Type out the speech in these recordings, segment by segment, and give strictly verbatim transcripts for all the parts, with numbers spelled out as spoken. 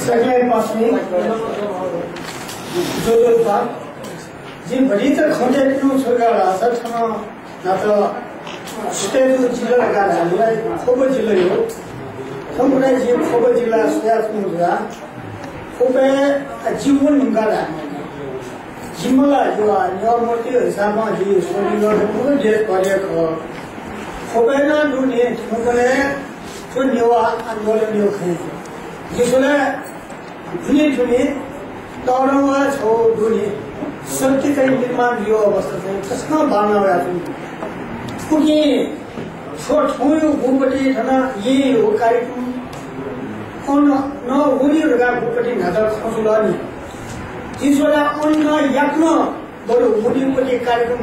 सकलें पासुं ज्वजलपा। जिं भतिचा खँ ल्हायेत्यनागु छु धकाः धाःसा थन न्हापा सुथय् जिल्ला धकाः धाःगु ला ख्वप जिल्ला हे खः। थौंकन्हय् जिं ख्वप जिल्ला स्वयाच्वनागु ला ख्वपय् जि वने धुंकाः धाःगु। जिम्ह ला जि वा नेवाः मखुत, हिसाबं जि स्वनिगः हे पूर्ण देशभरया खः। ख्वपय् नं दुनि, थौंकन्हय् थ्व नेवाः आन्दोलनया खँ। जि स्वयाः दुने थुने तःधंगु ला छगू दुने, सत्य चाहिँ निर्माण जुइगु अवस्था चाहिँ तसकं बांलाः वयाच्वंगु। उकिं थ्व थौंया गुपति थन येँया कार्यक्रम अन नं वनी धकाः गुपति न्हाचः खँ जुल नि। जिं स्वयाः अन नं याकनं बरु वनीगुपति कार्यक्रम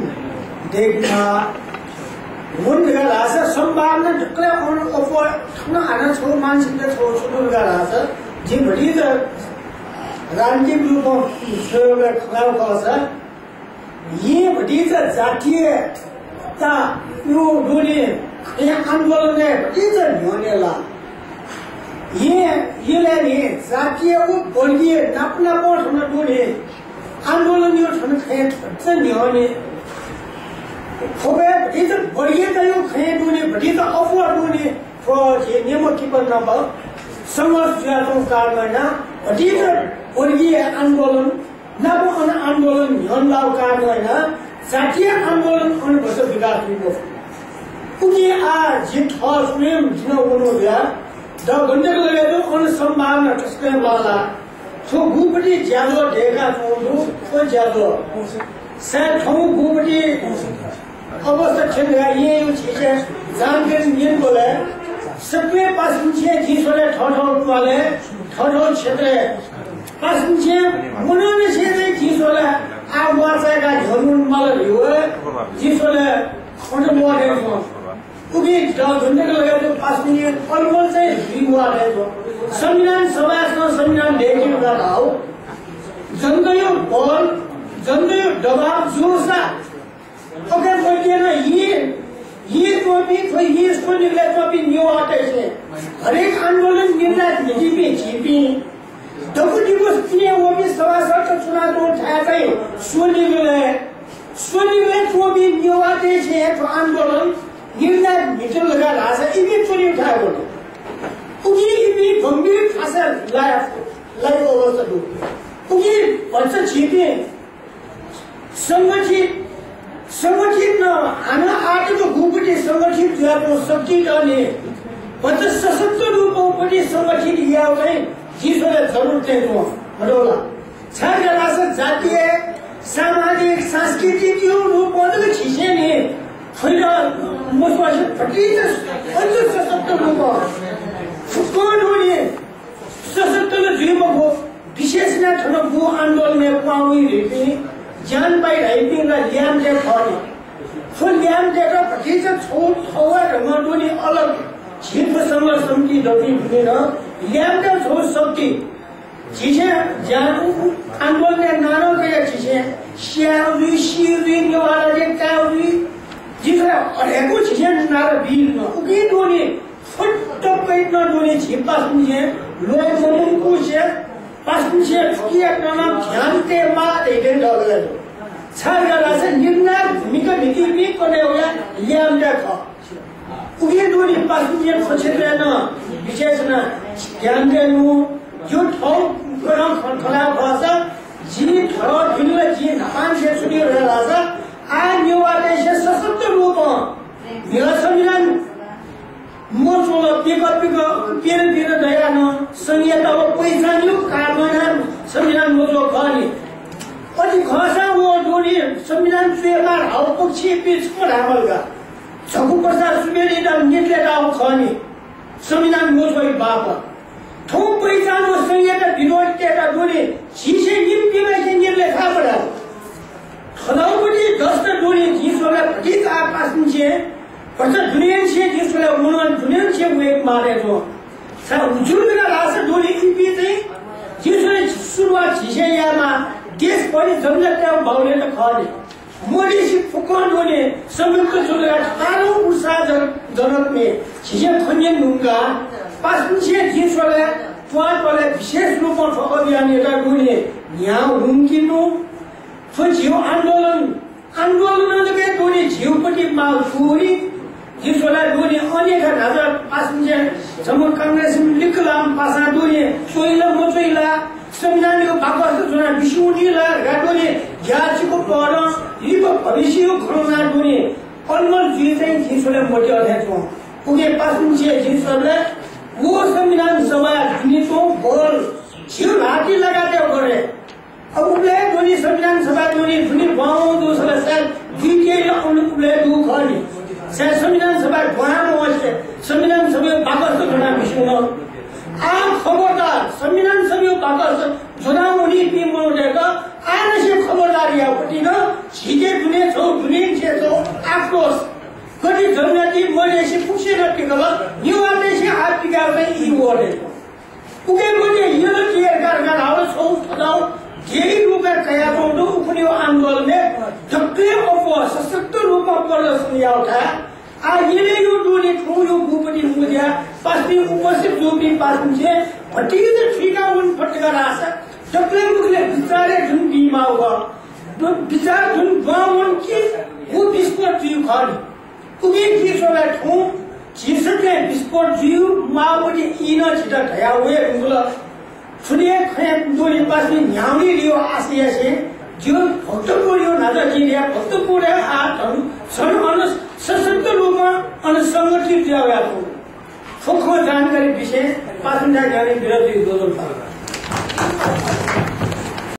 दयेकेमाः। वने धकाः धाःसा सम्भावना दकलय् अन अप्वः थन हानं छगू मानसिकता छगू छु दु धकाः धाःसा जिं भतिचा राजनीतिक रूपं स्वयेबलय् खँ ल्हायेगु खःसा येँ भतिचा जातीयता दुने खँय् आन्दोलनय् भतिचा न्ह्यःने लाः। येँ, येँलय् नि जातीय व वर्गीय नाप नापं थन दुने आन्दोलनया थन खँय् भतिचा न्ह्यःने। ख्वपय् भतिचा वर्गीयताया खँय् दुने, भतिचा अप्वः दुने, थ्व झी नेमखिपा नाप संघर्ष जुयाच्वंगु कारणं यानाः भतिचा वर्गीय आन्दोलन नाप अन आन्दोलन न्ह्यःने लाःगु कारणं यानाः जातीय आन्दोलन अन भचा विकास जुइगु। उकिं आः जि थः स्वयं जिं वने धुंकाः दँ गन तक लगे दु, अन सम्भावना तसकं बांलाः। थ्व गुपति ज्याझ्वः दयेकाच्वंगु दु, थ्व ज्याझ्वः। सायद थौं गुपति अवस्था थ्यन धकाः येँया झीसं जानकारी न्यनेबलय् सकलें पासापिंसं जिं स्वयाः थःथःगु त्वालय्, थःथःगु क्षेत्रय् पासापिंसं मनंनिसें चाहिँ जिं स्वयाः आः वाः चाय्‌काः न्ह्यःने वनेमाल धइगु जिं स्वयाः खँ ल्हाये दयेकं। उकिं दँ गन तक लगे दु, पासापिंसं अलमल चाहिँ जुइ वाः धइगु। संविधान सभाय् नं संविधान दय्‌केगु का धाःगु। जनताया बल, जनताया दबाब जूसा अथे मध्येनं येँ, येँ च्वंपिं, थ्व येँ स्वनिगलय् च्वंपिं नेवाःतय्‌सं हरेक आन्दोलन निर्णायक भिंपिं झीपिं दक्व दिवस पिने वःपिं सभासदत च्वनाच्वंगु थाय् चाहिँ स्वनिगलय्, स्वनिगलय् च्वंपिं नेवाःतय्‌सं हे थ्व आन्दोलन निर्णायक भिंतल धकाः धाःसा इपिं च्वनेगु थाय् वल। उकिं इपिं गम्भीर थासय् लाया, लायागु अवस्था दु। उकिं भचा झीपिं संगठित, संगठित नं हानं आः तक गुपति संगठित जुयाच्वंगु शक्ति दनि, भचा सशक्त रूपं गुपति संगठित यायेगु चाहिँ जिं स्वयाः जरुरत चाहिँ च्वं, मदु ला? छाय्‌धाःसा जातीय, सामाजिक, सांस्कृतिक यो रूपं जक झीसं नि खनेदु मखुसे भतिचा अझ सशक्त रूपं फुक्कं दुने सशक्त नं जुइ मखु। विशेष यानाः थन गु आन्दोलनय् प्वाः वइ धइपिं, ज्यान पाइ धइपिं ला ल्याय्म्हतय् खः नि। थ्व ल्याय्म्हतय्‌त भतिचा छगू थः वा धकाः दुने अलग झी थ्व संघर्ष समिति दःपिं दुने नं ल्याय्म्हतय् छगू शक्ति। झीसं ज्यान आन्दोलनय् नां नं कयाः झीसं स्याये जुइ, सिये जुइ, नेवाः राज्य काये जुइ। झीसं हरेक झीसं नारा बी नं उकिं दुने फुट्ट कइनं दुने झी पासापिंसं ल्वय् ममंकुसे, पासापिंसं थुकियात नं ध्यान तयेमाः धइथें दःगु दु। छाय्‌धाःसा निर्णायक भूमिका म्हितीपिं कन्हय् वया ल्याय्म्हतय् खः। उकिं दुने पासापिंसं थ्व क्षेत्रय् नं विशेष यानाः ध्यान तयेनु। जिं थःगु कथं खँ ल्हायेगु खःसा जिं थः दुने ला जिं न्हापांनिसें छु धयागु धाःसा आः नेवाःतय्‌सं सशक्त रूपं म्हिगः संविधान मच्वल, पिकः पिकः प्यदँ प्यदँ दयाः नं संघीयता व पहिचानया कारणं यानाः संविधान मच्वः खः नि। अथे खःसां व दुने संविधान च्वयेमाः धाःगु पक्षय् इपिं छकः धायेमाल का। झ्वःकू प्रसाद सुवेदीयात न्यत लय्ताःगु खः नि संविधान मच्वयेगु बापत। थौं पहिचान व संघीयता विरोधीतय्त दुने झीसं निम्हपिन्सं न्यत लय्ताः मधाःगु। थज्याःगुपति दसत दुने जिं स्वयाः भतिचा आः पासापिंसं भचा दुनेंनिसें जिं स्वयाः मनंनिसें वयेमाः धयाच्वं। छाय् उजुर बिना धाःसा दुने इपिं चाहिँ जिं स्वयाः सुरुवात झीसं यायेमाः, देशभरि जनजातिया बाहुल्यता खः नि। मोदीसि फुक्कं दुने संयुक्त जुलया तारो उत्साहजनक मे झिझे खन्यन नुंगा पासमिसे जिं स्वले त्वार बले विशेष रूपं ठोक अभियान यता दुने न्या हुंकिनु। थ्व झिउ आन्दोलन आन्दोलन लगे दुने झिउपति माल सुरी जिं स्वला दुने अनेक हजार पासमिसे जम्मू कांग्रेस लिकलाम पासा दुने सोइला मचोइला संविधानयो बाकस जुना बिस्युं निला गाडोले ज्याचिको पर लिप भविष्ययो खरोना दुने अलमल जुइ चाहिँ जिं स्वले मोटे अथे छौं। उगे पासुंचे जिं स्वले वो संविधान सभा दुने छौं बोल झिउ हाती लगाते बरे। अब उबले दुने संविधान सभा दुने दुने बाउ दु सला सर दुई के उबले दु खनी। सर संविधान सभा बाउ मोसे संविधान सभा बाकस जुना बिस्युं आ खबरदार संविधान सभा बाकस जुना उनी पी मनोदय का आनसे खबरदार या पति न झिके दुने छौ दुने छे छौ आक्रोश। कति जनजाति मलेसी पुक्से न टिकल निवादेसी आ टिकाल चाहिँ ई वोले। उके मते यल टियर कारखाना हावल छौ थदाउ जेरी रूपे कया छौ दु उकुनियो आन्दोलनय् दक्ले अप सशक्त रूपमा प्रदर्शन याउ था। आ यले यो दुने थौ यो भूपति मुद्या पासनी उपस्थित रूपी पासनी छे भतिज ठिका उन फटका रासा दक्ले मुखले विचारे जुन बीमा व विचार जुन बावन कि वो विस्फोट जुयु खन। उकिं कि स्वला थौं झीसके विस्फोट जुयु मावनि इन झीत धया वये धुंकल। थुने खया कुतुनि पासनि न्याउनी लियो आशय से जियो भक्तपुर यो नाता जिलिया भक्तपुर आ धन सन अन सशक्त रूपमा अन संगठित जुया वया थु। फुक्क जानकारी विषय पासनि न्याउनी विरोधी दोदल।